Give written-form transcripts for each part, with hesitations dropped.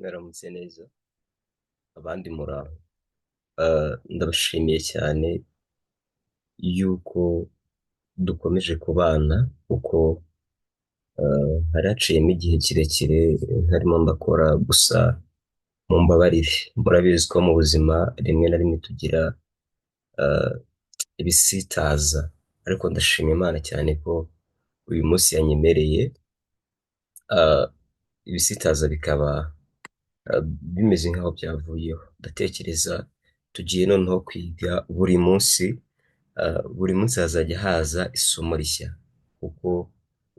Mwaramutse neza, abandi muraho. Ndabashimiye cyane yuko dukomeje kubana kuko hari haciyemo igihe kirekire ntarimo ndakora, gusa mumbabarire. Murabizi ko mu buzima rimwe na rimwe tugira ibisitaza, ariko ndashima Imana cyane ko uyu munsi yanyemereye ibisitaza bikaba bimeze nk'aho byavuyeho. Ndatekereza tugiye noneho kwiga buri munsi, buri munsi hazajya haza isomo rishya, kuko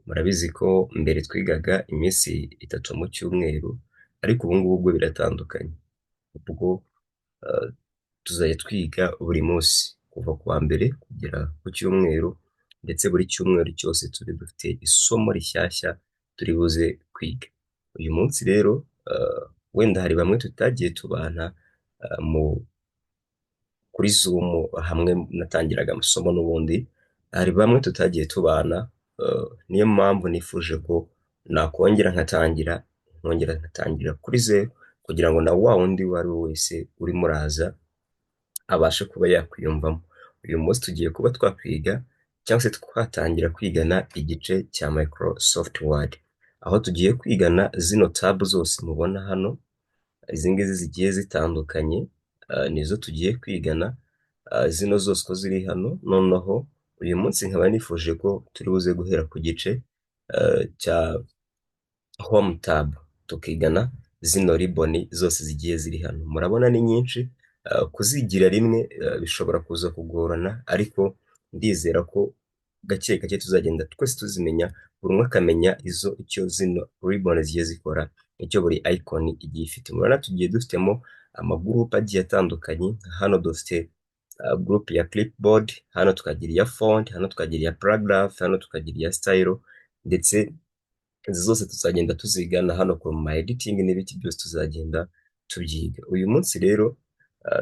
murabizi ko mbere twigaga iminsi 3 mu cyumweru, ariko ubu ngubu bwo biratandukanye. Ubwo tuzajya twiga buri munsi kuva ku wa mbere kugera ku cyumweru, ndetse buri cyumweru cyose tube dufite isomo rishyashya turi buze kwiga. Uyu munsi rero wenda hari bamwe tutagiye tubana mu kuri Zoom hamwe natangiraga amasomo n'ubundi, hari bamwe tutagiye tubana, niyo mpamvu nifuje ko nakongera nkatangira, nkongera nkatangira kuri zeru, kugira ngo na wa wundi uwo ari we wese urimo uraza abashe kuba yakwiyumvamo. Uyu munsi tugiye kuba twakwiga cyangwa se twatangira kwigana igice cya Microsoft Word, aho tugiye kwigana zino tab zose mubona hano, izi ngizi zigiye zitandukanye, nizo tugiye kwigana, zino zose uko ziri hano. Noneho uyu munsi nkaba nifuje ko turi buze guhera ku gice cya Home tab, tukigana zino ribbon zose zigiye ziri hano. Murabona ni nyinshi, kuzigira rimwe bishobora kuza kugorana, ariko ndizera ko gake gake tuzagenda twese tuzimenya, buri umwe akamenya icyo zino ribbon zigiye zikora, icyo buri icon igiye ifite. Murabona tugiye dufitemo amagurupe agiye atandukanye. Hano dufite group ya clipboard, hano tukagira iya font, hano tukagira iya paragraph, hano tukagira iya style, ndetse izi zose tuzagenda tuzigana hano ku ma editing n'ibiki byose tuzagenda tubyiga. Uyu munsi rero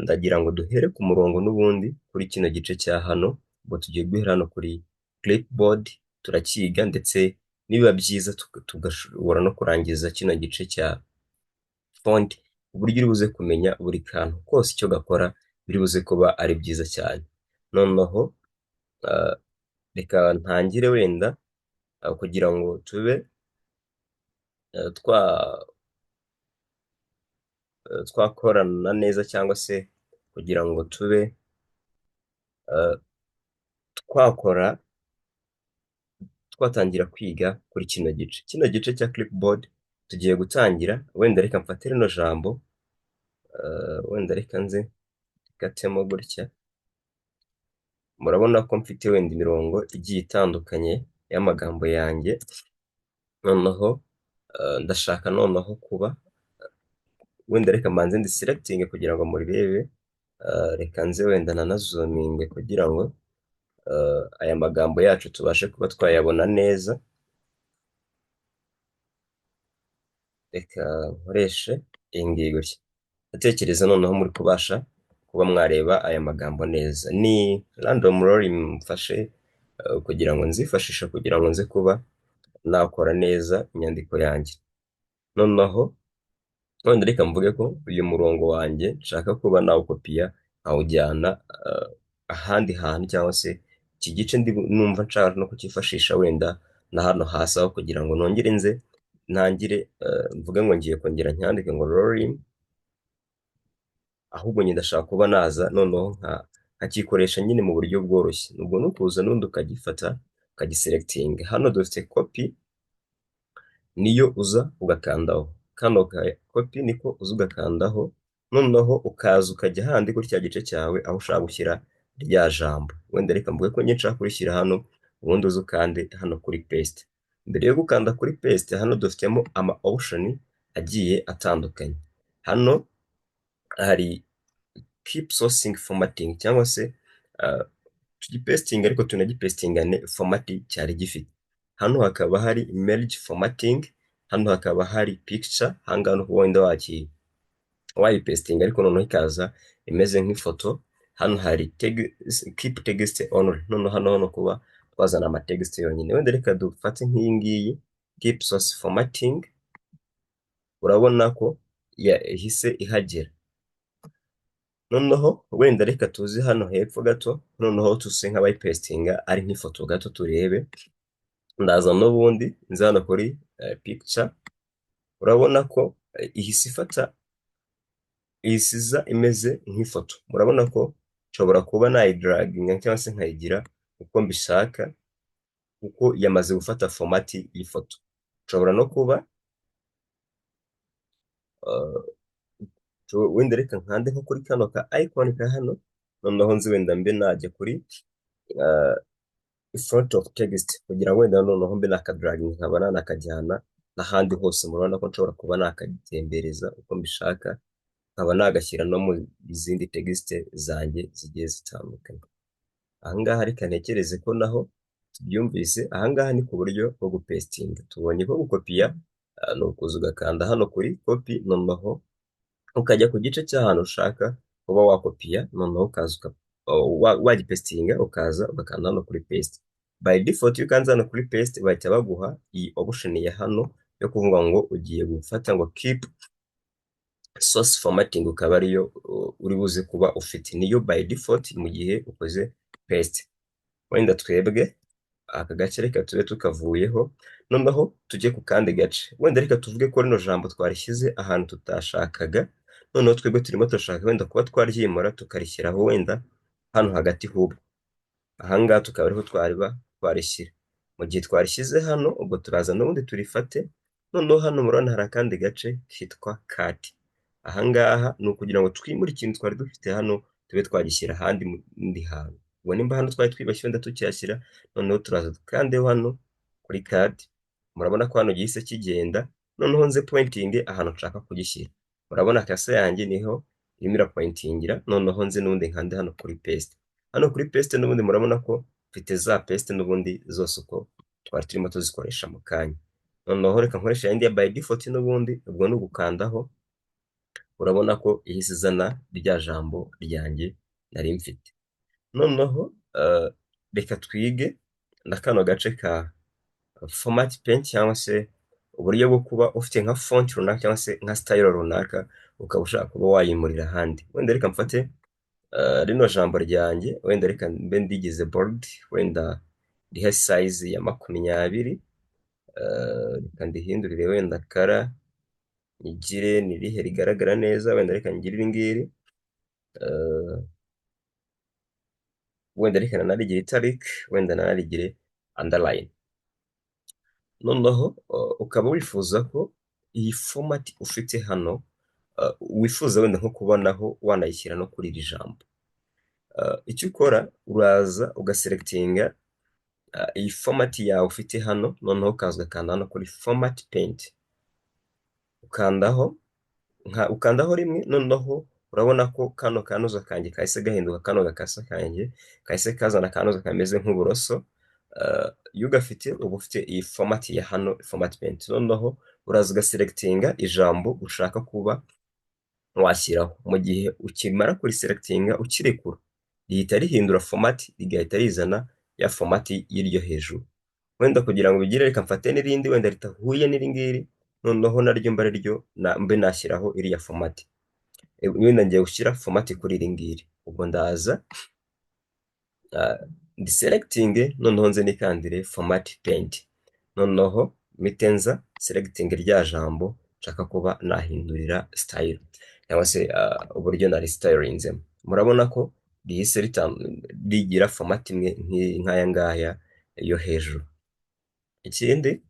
ndagira ngo duhere ku murongo n'ubundi kuri kino gice cya hano, ubwo tugiye guhera hano kuri clipboard turakiga, ndetse nibiba byiza tugashobora no kurangiza kino gice cya font, uburyo uri buze kumenya buri kantu kose icyo gakora, biri buze kuba ari byiza cyane. Noneho reka ntangire wenda kugira ngo tube twakorana neza, cyangwa se kugira ngo tube twakora twatangira kwiga kuri kino gice, kino gice cya clipboard tugiye gutangira. Wenda reka mfate rino jambo, wenda reka nze rikatemo gutya. Murabona ko mfite wenda imirongo igiye itandukanye y'amagambo yanjye. Noneho ndashaka noneho kuba wenda reka mbanze ndi selecting kugira ngo murirebe. Reka nze wenda nanazoominge kugira ngo aya magambo yacu tubashe kuba twayabona neza. Reka nkoreshe iyi ngiyi gutya. Ndatekereza noneho muri kubasha kuba mwareba aya magambo neza. Ni random roll mfashe kugira ngo nzifashishe kugira ngo nze kuba nakora neza inyandiko yanjye. Noneho wenda reka mvuge ko uyu murongo wanjye nshaka kuba nawukopiya nkawujyana ahandi hantu, cyangwa se iki gice numva nshaka no kucyifashisha wenda na hano hasi, aho kugira ngo nongere nze ntangire mvuge ngo ngiye kongera nyandike ngo lorem, ahubwo njye ndashaka kuba naza noneho nkakikoresha nyine mu buryo bworoshye. Ubwo ni ukuza n'undi ukagifata ukagiselectinga. Hano dufite copy, niyo uza ugakandaho. Kano ka copy niko uza ugakandaho, noneho ukaza ukajya handi kuri cya gice cyawe aho ushaka gushyira rya jambo. Wenda reka mvuge ko njye nshaka kurishyira hano, ubundi uza ukande hano kuri paste. Mbere yo gukanda kuri paste, hano dufitemo ama option agiye atandukanye. Hano hari keep source formatting, cyangwa se tugipastinga ariko tunagipastingane format cyari gifite. Hano hakaba hari merge formatting, hano hakaba hari picture. Ahangaha ni wenda wayipastinga ariko noneho ikaza imeze nk'ifoto. Hano hari keep text only. Noneho hano no kuba twazana ama text yonyine. Wenda reka dufate nk'iyi ngiyi keep source formatting. Urabona ko Yahise ihagera. Noneho wenda reka tuze hano hepfo gato, noneho tuse nk'abayipesitinga ari nk'ifoto gato turebe. Ndaza n'ubundi nza hano kuri picture, urabona ko ihise ifata, ihise iza imeze nk'ifoto. Murabona ko nshobora kuba nayidaraginga cyangwa se nkayigira uko mbishaka, kuko yamaze gufata format y'ifoto. Nshobora no kuba wenda reka nkande nko kuri kano ka icon ka hano, noneho nzi wenda mbe najya kuri front of text, kugira ngo wenda noneho mbe nakadaraginga nkaba nanakajyana n'ahandi hose. Murabona ko nshobora kuba nakagitembereza uko mbishaka, nkaba nagashyira no mu zindi text zanjye zigiye zitandukanye. Ahangaha reka ntekereze ko naho tubyumvise. Ahangaha ni ku buryo bwo gupesitinga. Tubonye ko gukopiya ni ukuza ugakanda hano kuri copy, noneho ukajya ku gice cy'ahantu ushaka kuba wakopiya, noneho ukaza wagipesitinga, ukaza ugakanda hano kuri paste. By default, iyo ukanze hano kuri paste, bahita baguha iyi option ya hano yo kuvuga ngo ugiye gufata ngo "keep source formatting", ukaba ariyo uri buze kuba ufite. Niyo by default mu gihe ukoze paste. Wenda twebwe aka gace reka tube tukavuyeho, noneho tujye ku kandi gace. Wenda reka tuvuge ko rino jambo twarishyize ahantu tutashakaga, noneho twebwe turimo turashaka wenda kuba twaryimura, tukarishyiraho wenda hano hagati hubwo ahangaha, tukaba ariho twariba twarishyira. Mu gihe twarishyize hano, ubwo turaza n'ubundi turifate. Noneho hano murabona hari akandi gace kitwa cut. Ahangaha ni ukugira ngo twimure ikintu twari dufite hano, tube twagishyira ahandi mu ndi hantu. Ubwo nimba hano twari twibashye wenda tukihashyira, noneho turaza dukandeho hano kuri cut. Murabona ko hano gihise kigenda. Noneho nze pointing ahantu nshaka kugishyira. Murabona cursor yanjye niho irimo irapointingira. Noneho nze n'ubundi nkande hano kuri paste. Hano kuri paste n'ubundi murabona ko mfite za paste n'ubundi zose uko twari turimo tuzikoresha mu kanya. Noneho reka nkoresha yindi ya by default n'ubundi. Ubwo ni ugukandaho, urabona ko ihise izana rya jambo ryanjye nari mfite. Noneho reka twige na kano gace ka format paint, cyangwa se uburyo bwo kuba ufite nka font runaka cyangwa se nka style runaka, ukaba ushaka kuba wayimurira ahandi. Wenda reka mfate rino jambo ryanjye, wenda reka mbe ndigize bold, wenda rihe size ya 20, reka ndihindurire wenda color, nigire nirihe rigaragara neza. Wenda reka ngire iri ngiri, wenda reka nanarigire italic, wenda nanarigire underline. Noneho ukaba wifuza ko iyi format ufite hano, wifuza wenda nko kubonaho wanayishyira no kuri iri jambo. Icyo ukora, uraza ugaselectinga iyi format yawe ufite hano, noneho ukaza ugakanda hano kuri format paint. Ukandaho nka ukandaho rimwe, noneho urabona ko kano kanuza kanjye kahise gahinduka, kano gacursor kanjye kahise kazana akanuza kameze nk'uburoso. Iyo ugafite, uba ufite iyi format ya hano, format paint. Noneho uraza ugaselectinga ijambo ushaka kuba washyiraho. Mu gihe ukimara kuriselectinga, ukirekura, rihita rihindura format, rigahita rizana ya format y'iryo hejuru. Wenda kugira ngo bigire, reka mfate n'irindi wenda ritahuye n'iri ngiri, noneho naryo mba ariryo mbe nashyiraho iriya format. Wenda ngiye gushyira format kuri iri ngiri, ubwo ndaza ndiselectinge, noneho nze nikandire format paint, noneho mpite nza selecting rya jambo nshaka kuba nahindurira style cyangwa se uburyo nari stylinzemo. Murabona ko rihise rigira format imwe nk'aya ngaya yo hejuru. Ikindi,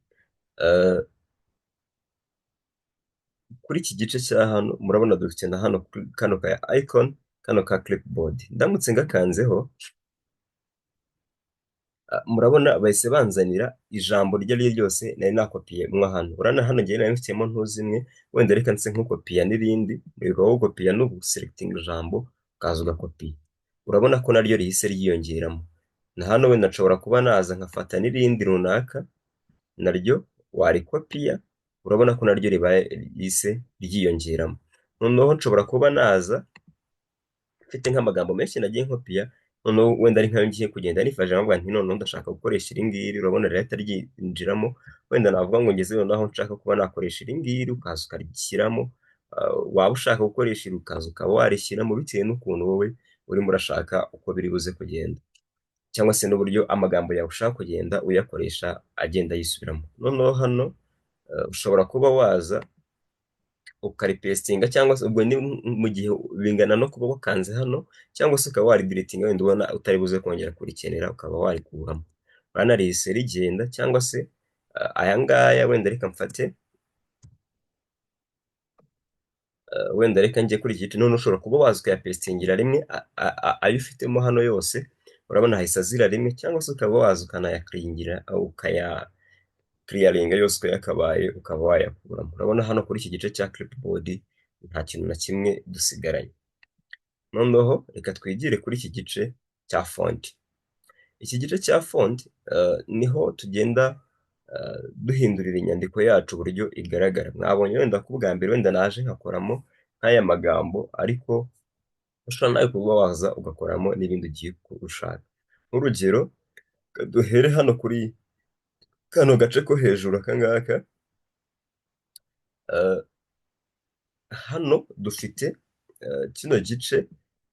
kuri iki gice cya hano, murabona dufite na hano kano ka icon, kano ka clipboard. Ndamutse ngakanzeho, murabona bahise banzanira ijambo iryo ari ryo ryose nari nakopiye mwo hano. Urabona hano ngewe nari mfitemo ntuzi imwe. Wenda reka nse nkukopiya n'irindi. Mu gukopiya ni uguselectinga ijambo, ukaza ugakopiya. Urabona ko naryo rihise ryiyongeramo. Na hano wenda nshobora kuba naza nkafata n'irindi runaka, naryo warikopiya, urabona ko naryo ribaye rihise ryiyongeramo. Noneho nshobora kuba naza mfite nk'amagambo menshi nagiye nkopiya, noneho wenda ari nkayo ngiye kugenda nifashe nkavuga nti noneho ndashaka gukoresha iri ngiri, urabona rirahita ryinjiramo. Wenda navuga ngo ngeze noneho aho nshaka kuba nakoresha iri ngiri, ukaza ukarishyiramo. Waba ushaka gukoresha iri, ukaza ukaba warishyiramo bitewe n'ukuntu wowe urimo urashaka uko biri buze kugenda, cyangwa se n'uburyo amagambo yawe ushaka kugenda uyakoresha agenda yisubiramo. Noneho hano ushobora kuba waza ukaripesitinga, cyangwa se ubwo ni mu gihe bingana no kuba wakanze hano, cyangwa se ukaba waridiritinga wenda ubona utari buze kongera kurikenera, ukaba warikuramo. Urabona rihise rigenda. Cyangwa se aya ngaya, wenda reka mfate, wenda reka njye kuri iki gice. None ushobora kuba waza ukayapesitingira rimwe ayo ufitemo hano yose, urabona ahise azira rimwe, cyangwa se ukaba waza ukanayakiriringira, ukaya kiriyaringa yose uko yakabaye, ukaba wayakuramo. Urabona hano kuri iki gice cya clipboard nta kintu na kimwe dusigaranye. Noneho reka twigire kuri iki gice cya font. Iki gice cya font niho tugenda duhindurira inyandiko yacu uburyo igaragara. Mwabonye wenda ko ubwa mbere wenda naje nkakoramo nk'aya magambo, ariko ushobora nawe kuba waza ugakoramo n'ibindi ugiye ushaka. Nk'urugero, duhere hano kuri kano gace ko hejuru aka ngaka. Hano dufite kino gice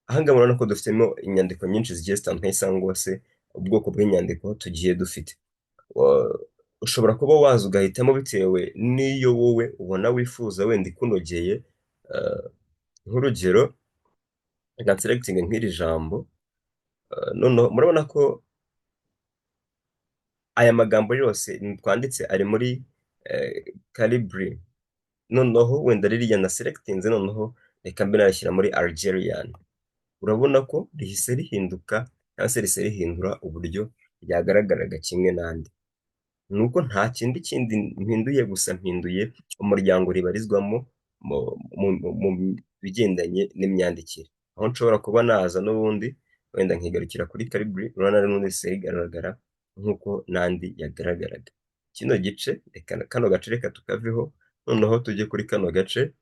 aha ngaha, murabona ko dufitemo inyandiko nyinshi zigiye zitandukanye, cyangwa se ubwoko bw'inyandiko tugiye dufite. Ushobora kuba waza ugahitamo bitewe n'iyo wowe ubona wifuza, wenda ikunogeye. Nk'urugero, reka nselectinge nk'iri jambo. Noneho murabona ko aya magambo yose twanditse ari muri Calibri. Noneho wenda ririya na selectinze, noneho reka mbe nashyira muri Algerian. Urabona ko rihise rihinduka, cyangwa se rihise rihindura uburyo ryagaragaraga kimwe n'andi. Ni uko nta kindi mpinduye, gusa mpinduye umuryango ribarizwamo mu bigendanye n'imyandikire, aho nshobora kuba naza n'ubundi wenda nkigarukira kuri Calibri. Urabona n'ubundi rihise rigaragara nk'uko n'andi yagaragaraga. Kino gice, reka kano gace reka tukaveho, noneho tujye kuri kano gace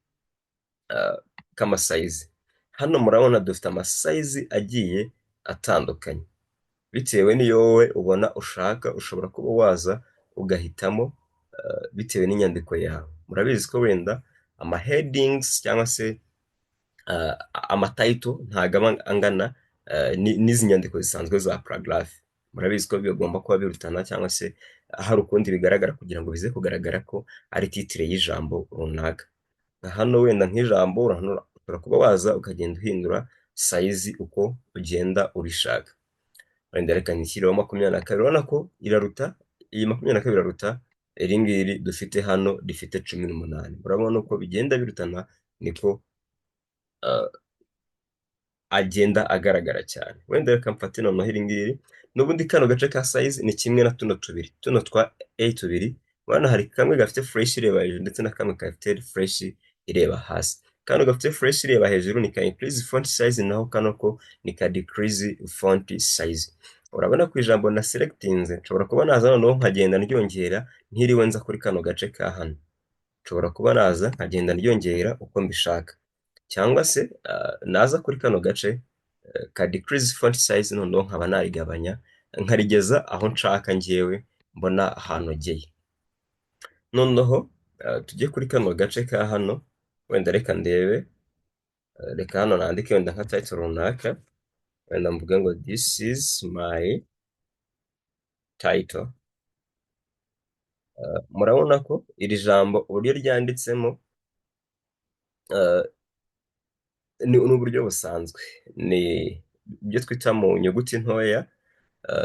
k'ama size. Hano murabona dufite ama size agiye atandukanye. Bitewe n'iyo wowe ubona ushaka, ushobora kuba waza ugahitamo bitewe n'inyandiko yawe. Murabizi ko wenda ama headings cyangwa se ama title ntabwo aba angana n'izi nyandiko zisanzwe za paragraph. Murabizi ko bigomba kuba birutana, cyangwa se hari ukundi bigaragara kugira ngo bize kugaragara ko ari titre y'ijambo runaka. Nka hano wenda nk'ijambo, ushobora kuba waza ukagenda uhindura size uko ugenda urishaka. Wenda reka nishyireho 22. Urabona ko iraruta, iyi 22 iraruta iri ngiri dufite hano rifite 18. Urabona uko bigenda birutana, niko agenda agaragara cyane. Wenda reka mfate noneho iri ngiri. N'ubundi kano gace ka size ni kimwe na tuno tubiri, tuno twa A tubiri. Urabona hari kamwe gafite flèche ireba hejuru ndetse na kamwe gafite flèche ireba hasi. Kano gafite flèche ireba hejuru ni ka increase font size, naho kano ko ni ka decrease font size. Urabona ku ijambo na selectinze, nshobora kuba naza noneho nkagenda ndyongera ntiriwe nza kuri kano gace ka hano. Nshobora kuba naza nkagenda ndyongera uko mbishaka, cyangwa se naza kuri kano gace ka decrease font size, noneho nkaba narigabanya nkarigeza aho nshaka njyewe mbona hanogeye. Noneho tujye kuri kano gace ka hano. Wenda reka ndebe, reka hano nandike wenda nka title runaka, wenda mvuge ngo "This is my title". Murabona ko iri jambo uburyo ryanditsemo ni uburyo busanzwe, ni ibyo twita mu nyuguti ntoya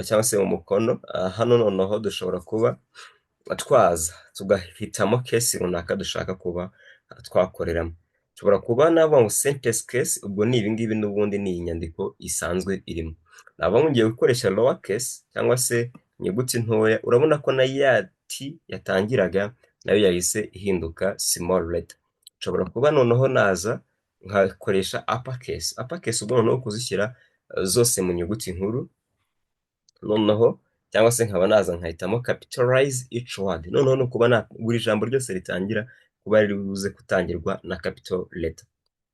cyangwa se mu mukono. Hano noneho dushobora kuba twaza tugahitamo case runaka dushaka kuba twakoreramo. Nshobora kuba navuga ngo sentence case, ubwo ni ibingibi, n'ubundi ni iyi nyandiko isanzwe irimo. Naba ngiye gukoresha lower case cyangwa se inyuguti ntoya, urabona ko na ya T yatangiraga nayo yahise ihinduka small letter. Nshobora kuba noneho naza nkakoresha upper case. Upper case ubwo noneho kuzishyira zose mu nyuguti nkuru. Noneho cyangwa se nkaba naza nkahitamo capitalize each word, noneho ni ukuba buri jambo ryose ritangira kuba riri buze gutangirwa na capital letter.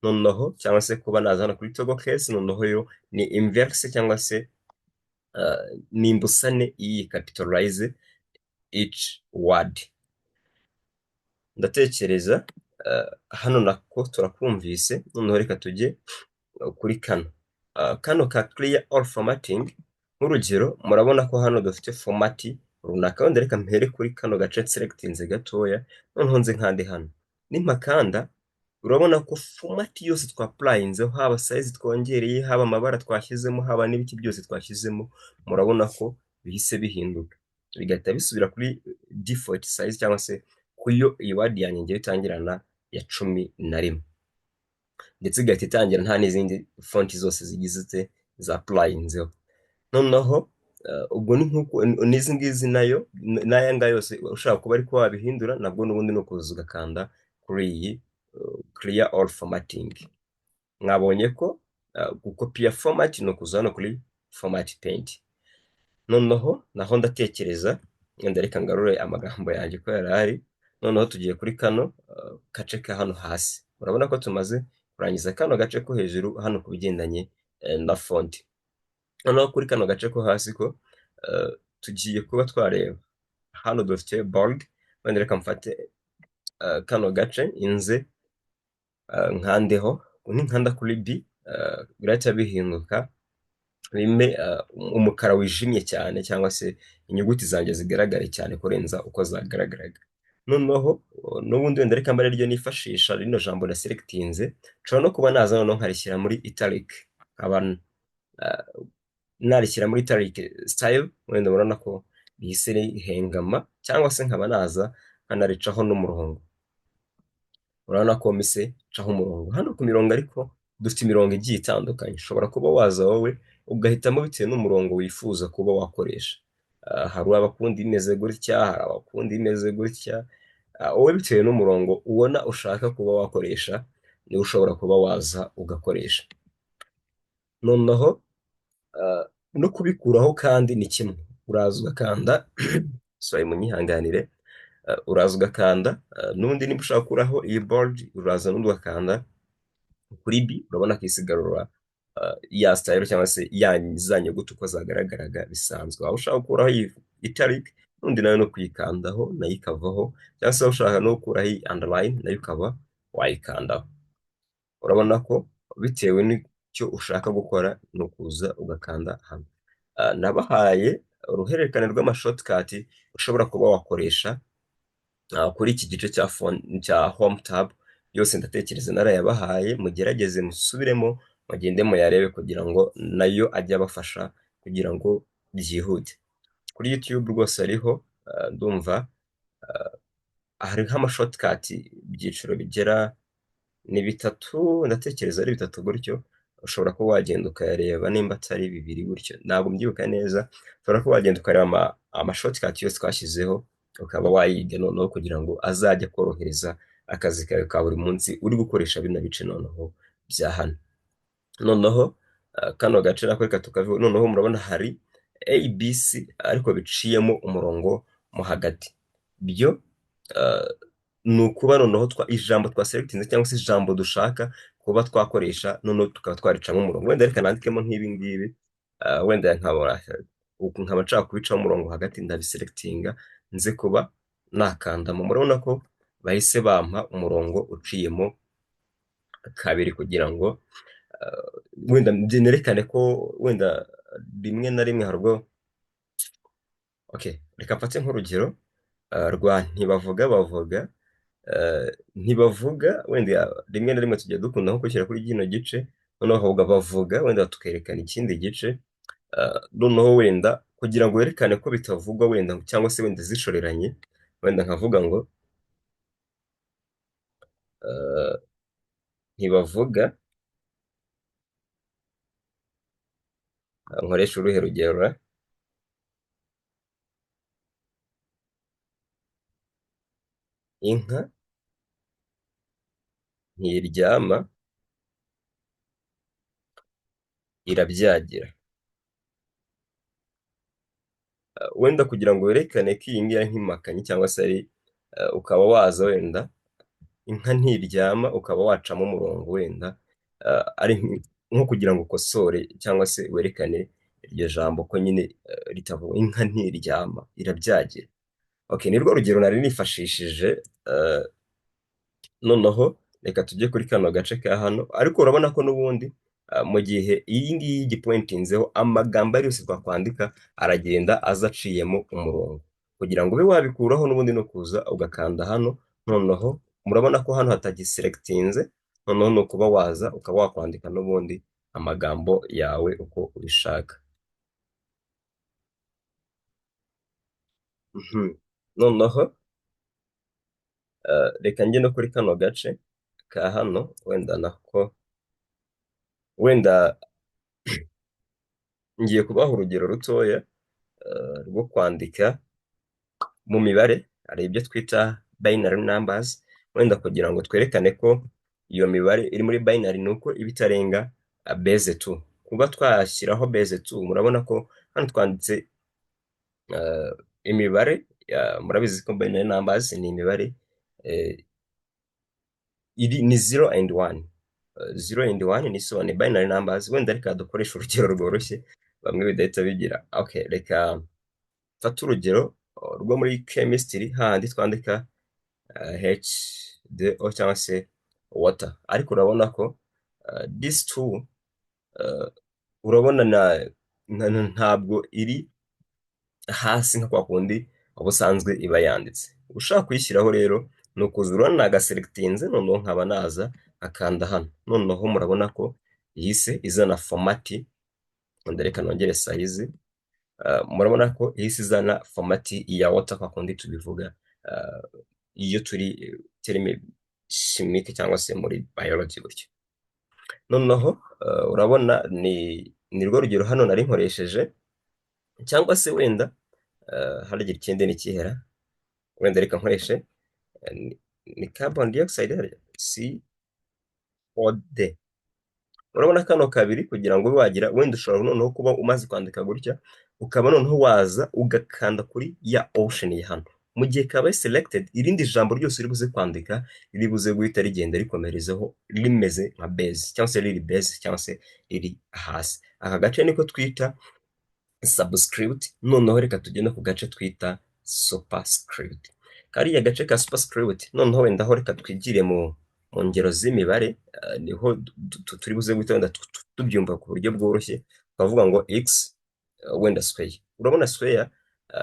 Noneho cyangwa se kuba naza hano kuri toggle case, noneho yo ni inverse cyangwa se ni imbusane y'iyi capitalize each word. Ndatekereza Hano nako turakumvise. Noneho reka tujye kuri kano kano ka clear all formatting. Nk'urugero, murabona ko hano dufite format runaka. Wenda reka mpere kuri kano gace selectinze gatoya, noneho nze nkande hano. Nimpakanda, urabona ko format yose twapplyinzeho, haba size twongereye, haba amabara twashyizemo, haba n'ibiki byose twashyizemo, murabona ko bihise bihinduka, bigahita bisubira kuri default size, cyangwa se kuyo iyi Word yanjye ngiye itangirana ya 11, ndetse igahita itangira nta n'izindi font zose zigize za applyinzeho. Noneho ubwo ni nk'uko n'izi ngizi nayo, n'aya ngaya yose ushaka kuba ariko wabihindura, nabwo n'ubundi ni ukuza ugakanda kuri iyi clear all formatting. Mwabonye ko gukopiya format ni ukuza hano kuri format paint. Noneho naho ndatekereza, wenda reka ngarure amagambo yanjye ko yari ahari. Noneho tugiye kuri kano gace ka hano hasi. Urabona ko tumaze kurangiza kano gace ko hejuru hano ku bigendanye na font. Noneho kuri kano gace ko hasi ko tugiye kuba twareba hano dufite bold. Wenda reka mfate kano gace, inze nkandeho. Ninkanda kuri B, birahita bihinduka bime umukara wijimye cyane, cyangwa se inyuguti zanjye zigaragare cyane kurenza uko zagaragaraga. Noneho n'ubundi wenda reka mbe ariryo nifashisha, rino jambo na selectinze. Nshobora no kuba naza noneho nkarishyira muri italic, nkaba narishyira muri italic style. Wenda murabona ko rihise rihengama, cyangwa se nkaba naza nkanaricaho n'umurongo. Urabona ko mise ncaho umurongo hano ku mirongo, ariko dufite imirongo igiye itandukanye. Ushobora kuba waza wowe ugahitamo bitewe n'umurongo wifuza kuba wakoresha. Hari abakunda imeze gutya, hari abakunda imeze gutya. Wowe bitewe n'umurongo ubona ushaka kuba wakoresha, niwo ushobora kuba waza ugakoresha. Noneho no kubikuraho kandi ni kimwe, uraza ugakanda, sorry, munyihanganire, uraza ugakanda n'ubundi niba ushaka gukuraho iyi bold, uraza n'ubundi ugakanda kuri B. Urabona ko isigarura ya style, cyangwa se ya za nyuguti uko zagaragaraga bisanzwe. Waba ushaka gukuraho iyi italic, n'undi nayo no kuyikandaho nayo ikavaho, cyangwa se waba ushaka no gukuraho iyi underline, nayo ukaba wayikandaho. Urabona ko bitewe n'icyo ushaka gukora ni ukuza ugakanda hano. Nabahaye uruhererekane rw'amashortcut ushobora kuba wakoresha kuri iki gice cya phone, cya home tab yose. Ndatekereza narayabahaye. Mugerageze musubiremo, mugende muyarebe kugira ngo nayo ajye abafasha kugira ngo byihute. Kuri YouTube rwose hariho, ndumva hariho amashortcut ibyiciro bigera ni bitatu, ndatekereza ari bitatu gutyo. Ushobora kuba wagenda ukayareba, nimba atari bibiri gutyo, ntabwo mbyibuka neza. Ushobora kuba wagenda ukareba amashortcut yose twashyizeho, ukaba wayiga noneho kugira ngo azajye akorohereza akazi kawe ka buri munsi uri gukoresha bino bice noneho bya hano. Noneho kano gace nako reka tukaveho. Noneho murabona hari ABC ariko biciyemo umurongo mo hagati. Byo ni ukuba noneho ijambo twaselectinze, cyangwa se ijambo dushaka kuba twakoresha, noneho tukaba twaricamo umurongo. Wenda reka nandikemo nk'ibi ngibi, wenda nkaba nshaka kubicamo umurongo hagati, ndabiselectinga, nze kuba nakandamo. Murabona ko bahise bampa umurongo uciyemo kabiri, kugira ngo wenda nerekane ko wenda rimwe na rimwe hari ubwo, okay, reka mfate nk'urugero rwa ntibavuga bavuga. Ntibavuga, wenda rimwe na rimwe tujya dukunda nko gushyira kuri kino gice, noneho ahubwo bavuga wenda tukerekana ikindi gice. Noneho wenda kugira ngo werekane ko bitavugwa wenda, cyangwa se wenda zishoreranye, wenda nkavuga ngo ntibavuga. Nkoresha uruhe rugero ra? Inka ntiryama irabyagira. Wenda kugira ngo werekane ko iyi ngiyi ari nk'impakanyi, cyangwa se ari ukaba waza wenda inka ntiryama ukaba wacamo umurongo, wenda ari nko kugira ngo ukosore cyangwa se werekane iryo jambo ko nyine ritavuga inka ntiryama irabyagira. Okay, ni rwo rugero nari nifashishije. Noneho reka tujye kuri kano gace ka hano. Ariko urabona ko n'ubundi mu gihe iyi ngiyi igipointinzeho, amagambo ari yose twakwandika aragenda aza aciyemo umurongo. Kugira ngo ube wabikuraho n'ubundi no kuza ugakanda hano. Noneho murabona ko hano hatagiselectinze. Noneho ni ukuba waza ukaba wakwandika n'ubundi amagambo yawe uko ubishaka. Noneho reka njye no kuri kano gace ka hano. Wenda nako wenda ngiye kubaha urugero rutoya rwo kwandika mu mibare. Hari ibyo twita binary numbers. Wenda kugira ngo twerekane ko iyo mibare iri muri binary, ni uko iba itarenga base 2. Kuba twashyiraho base 2, murabona ko hano twanditse imibare. Murabizi ko binary numbers ni imibare iri ni 0 and 1. 0 and 1 ni so ni binary numbers. Wenda reka dukoreshe urugero rworoshye bamwe bidahita bigira. Okay, reka mfate urugero rwo muri chemistry, hahandi twandika H2O cyangwa se water. Ariko urabona ko this two, urabona ntabwo iri hasi nka kwa kundi ubusanzwe iba yanditse. Ushaka kuyishyiraho rero ni ukuza, urabona nagaselectinze, noneho nkaba naza nkakanda hano. Noneho murabona ko ihise izana format. Wenda reka nongere size. Murabona ko ihise izana format ya water, kwa kundi tubivuga iyo turi terme chimique cyangwa se muri biology gutyo. Noneho urabona ni rwo rugero hano nari nkoresheje. Cyangwa se wenda haragira ikindi nikihera, wenda reka nkoreshe ni carbon dioxide harya, CO2. Urabona kano kabiri, kugira ngo ube wagira, wenda ushobora noneho kuba umaze kwandika gutya, ukaba noneho waza ugakanda kuri ya option ya hano. Mu gihe kabaye selected, irindi jambo ryose uri buze kwandika riri buze guhita rigenda rikomerezeho rimeze nka base, cyangwa se riri base, cyangwa se riri hasi. Aka gace niko twita subscript. Noneho reka tugende ku gace twita superscript. Kariya gace ka superscript, noneho wenda aho reka twigire mu ngero z'imibare, niho turi buze guhita wenda tubyumva ku buryo bworoshye. Twavuga ngo x wenda square. Urabona square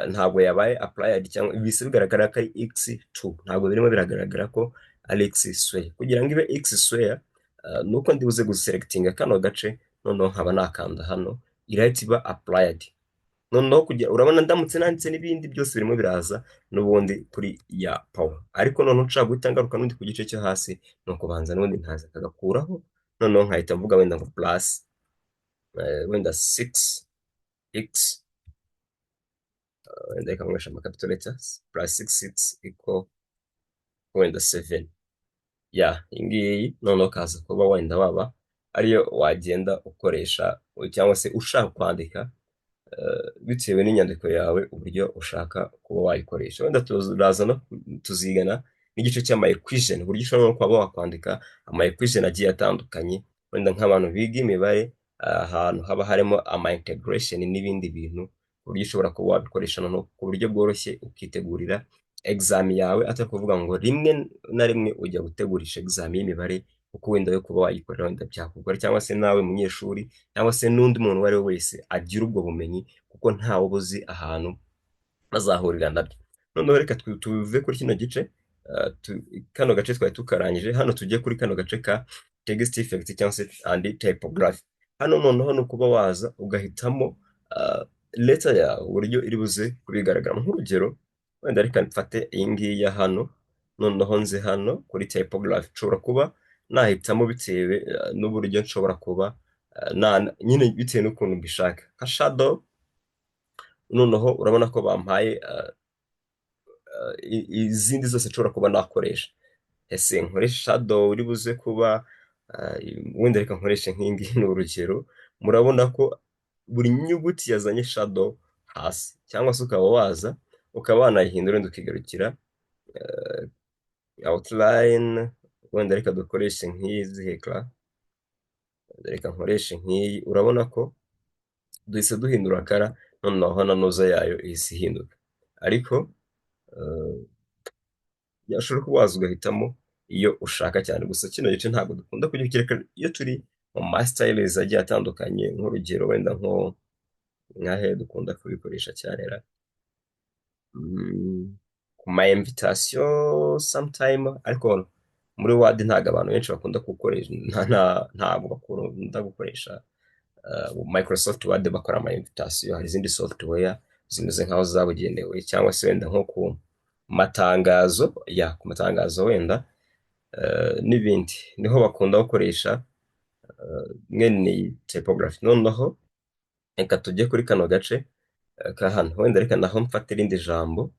ntabwo yabaye applied, cyangwa bise bigaragara ko ari x2, ntabwo birimo biragaragara ko ari x square. Kugira ngo ibe x square, nuko ndi buze guselectinga kano gace, noneho nkaba nakanda hano, irahita iba applied. Noneho kugira, urabona ndamutse nanditse n'ibindi byose birimo biraza n'ubundi kuri ya power. Ariko noneho nshaka guhita ngaruka n'undi ku gice cyo hasi, ni ukubanza n'ubundi nkaza kagakuraho, noneho nkahita mvuga wenda ngo plus wenda 6 x, wenda reka nkoresha ama capital letters, plus 6 x equal wenda 7 ya iyi ngiyi. Noneho kaza kuba wenda waba ariyo wagenda ukoresha, cyangwa se ushaka kwandika bitewe n'inyandiko yawe uburyo ushaka kuba wayikoresha. Wenda turaza no tuzigana n'igice cy'ama equation, uburyo ushobora no kuba wakwandika ama equation agiye atandukanye. Wenda nk'abantu biga imibare, ahantu haba harimo ama integration n'ibindi bintu, ku buryo ushobora kuba wabikoresha noneho ku buryo bworoshye, ukitegurira exam yawe, atari kuvuga ngo rimwe na rimwe ujya gutegurisha exam y'imibare, kuko wenda yo kuba wayikorera wenda byakugora, cyangwa se nawe munyeshuri, cyangwa se n'undi muntu uwo ari we wese agira ubwo bumenyi, kuko ntawe uba uzi ahantu bazahurira nabyo. Noneho reka tuve kuri kino gice, kano gace twari tukarangije. Hano tujye kuri kano gace ka text effect cyangwa se and typography. Hano noneho ni ukuba waza ugahitamo letter yawe uburyo iri buze kubigaragaramo. Nk'urugero, wenda reka mfate iyi ngiyi ya hano, noneho nze hano kuri typography, nshobora kuba nahitamo bitewe n'uburyo nshobora kuba nyine bitewe n'ukuntu mbishaka, nka shadow. Noneho urabona ko bampaye izindi zose nshobora kuba nakoresha. Ese nkoresha shadow uri buze kuba wenda reka nkoreshe nk'iyi ngiyi, ni urugero. Murabona ko buri nyuguti yazanye shadow hasi, cyangwa se ukaba waza ukaba wanayihindura, wenda ukigarukira outline. Wenda reka dukoreshe nk'izi hekla, reka nkoreshe nk'iyi. Urabona ko duhise duhindura color, noneho na noza yayo ihise ihinduka. Ariko yashobora kuba waza ugahitamo Iyo ushaka cyane gusa kino gice ntabwo dukunda kugikora iyo turi mu ma styles agiye atandukanye. Nk'urugero, wenda nko nkahe dukunda kubikoresha cyane ra? Ku ma invitation sometime, ariko muri Word ntabwo abantu benshi bakunda gukoresha, ntabwo bakunda gukoresha Microsoft Word bakora ama invitation. Hari izindi software zimeze nkaho zabugenewe, cyangwa se wenda nko ku matangazo, ya ku matangazo wenda n'ibindi, niho bakunda gukoresha mwene iyi typography. Noneho reka tujye kuri kano gace ka hano. Wenda reka naho mfate irindi jambo.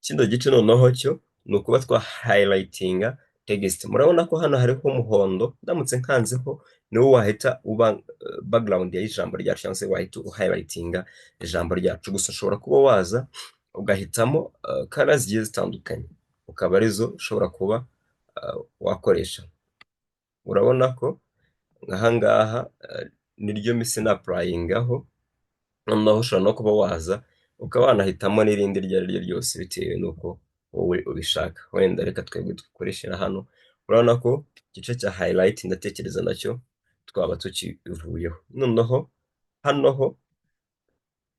Kino gice noneho cyo ni ukuba twa highlightinga text. Murabona ko hano hariho umuhondo. Ndamutse nkanzeho, niwo wahita uba background y'ijambo ryacu, cyangwa se wahita uhighlightinga ijambo ryacu. Gusa ushobora kuba waza ugahitamo color zigiye zitandukanye, ukaba arizo ushobora kuba wakoresha. Urabona ko ahangaha niryo mise na applyingaho. Noneho ushobora no kuba waza ukaba wanahitamo n'irindi iryo ari ryo ryose bitewe n'uko wowe ubishaka. Wenda reka twebwe dukoreshe hano. Urabona ko igice cya highlight ndatekereza nacyo twaba tukivuyeho. Noneho hano ho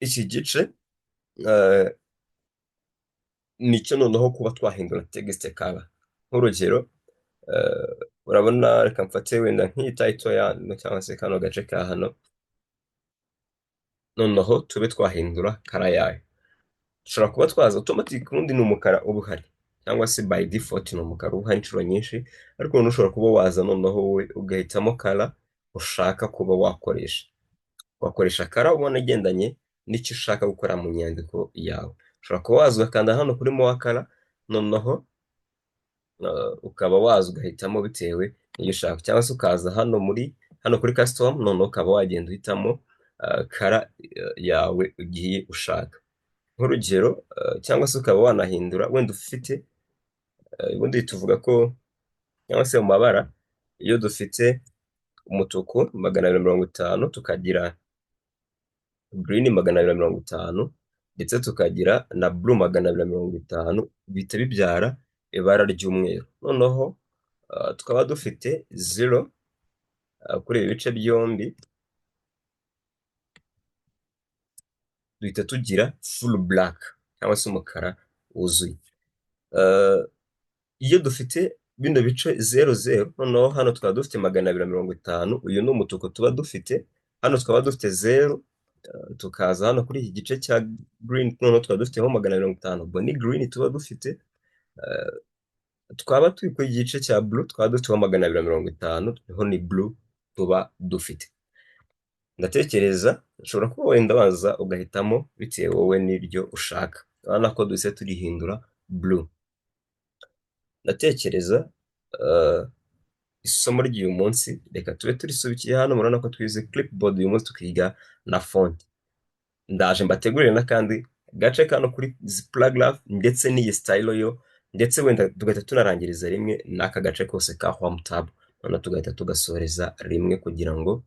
iki gice nicyo noneho kuba twahindura text color. Nk'urugero, urabona reka mfate wenda nk'iyi title ya cyangwa se kano gace ka hano, noneho tube twahindura color yayo. Dushobora kuba twaza automatic, ubundi ni umukara uba uhari, cyangwa se by default ni umukara uba uhari inshuro nyinshi, ariko noneho ushobora kuba waza noneho wowe ugahitamo color ushaka kuba wakoresha. Wakoresha color ubona igendanye n'icyo ushaka gukora mu nyandiko yawe. Ushobora kuba waza ugakanda hano kuri more color, noneho ukaba waza ugahitamo bitewe n'iyo ushaka, cyangwa se ukaza hano muri hano kuri custom, noneho ukaba wagenda uhitamo color yawe ugiye ushaka. Nk'urugero, cyangwa se ukaba wanahindura wenda ufite ubundi tuvuga ko, cyangwa se mu mabara, iyo dufite umutuku 250, tukagira green 250, ndetse tukagira na blue 250, bihita bibyara ibara ry'umweru. Noneho tukaba dufite zero kuri ibi bice byombi, duhita tugira full black cyangwa se umukara wuzuye. Iyo dufite bino bice zero zero, noneho hano tukaba dufite 250, uyu ni umutuku tuba dufite. Hano tukaba dufite zero, tukaza hano kuri iki gice cya green, noneho tukaba dufiteho 250, ubwo ni green tuba dufite. Twaba turi ku gice cya blue, twaba dufiteho 250, niho ni blue tuba dufite. Ndatekereza ushobora kuba wenda waza ugahitamo bitewe wowe n'iryo ushaka. Urabona ko duhise turihindura blue. Ndatekereza isomo ry'uyu munsi reka tube turisubikiye hano. Murabona ko twize clipboard uyu munsi, tukiga na font. Ndaje mbategurire n'akandi gace kano kuri izi paragraph ndetse n'iyi style yo, ndetse wenda tugahita tunarangiriza rimwe n'aka gace kose ka home tab, noneho tugahita tugasoreza rimwe kugira ngo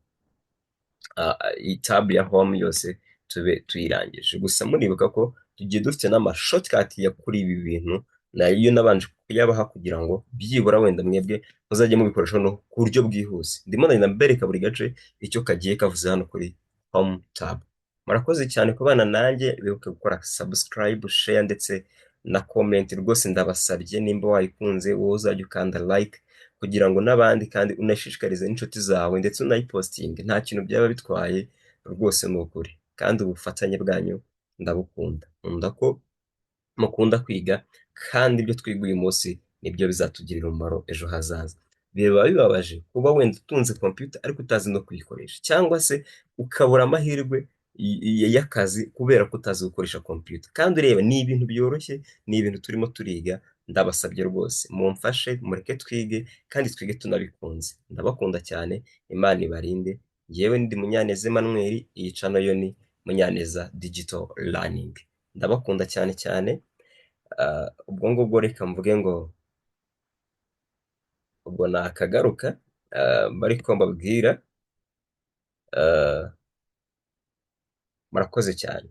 iyi tab ya home yose tube tuyirangije. Gusa muribuka ko tugiye dufite n'ama shortcut ya kuri ibi bintu, nayo nabanje kuyabaha kugira ngo byibura wenda mwebwe muzajye mubikoresha no ku buryo bwihuse. Ndimo ndagenda mbereka buri gace icyo kagiye kavuze hano kuri home tab. Murakoze cyane kubana nanjye. Bibuke gukora subscribe, share ndetse na comment. Rwose ndabasabye, nimba wayikunze, wowe uzajya ukanda like kugira ngo n'abandi, kandi unashishikarize n'inshuti zawe, ndetse unayipostinge. Nta kintu byaba bitwaye rwose, ni ukuri. Kandi ubufatanye bwanyu ndabukunda. Nkunda ko mukunda kwiga, kandi ibyo twiga uyu munsi nibyo bizatugirira umumaro ejo hazaza. Biba bibabaje kuba wenda utunze computer ariko utazi no kuyikoresha, cyangwa se ukabura amahirwe y'akazi kubera ko utazi gukoresha computer. Kandi ureba ni ibintu byoroshye, ni ibintu turimo turiga. Ndabasabye rwose mumfashe, mureke twige kandi twige tunabikunze. Ndabakunda cyane, Imana ibarinde. Yewe, ndi Munyaneza Emmanuel, iyi channel yo ni Munyaneza Digital Learning. Ndabakunda cyane cyane. Ubwo ngubwo reka mvuge ngo ubwo nakagaruka bariko mbabwira. Murakoze cyane.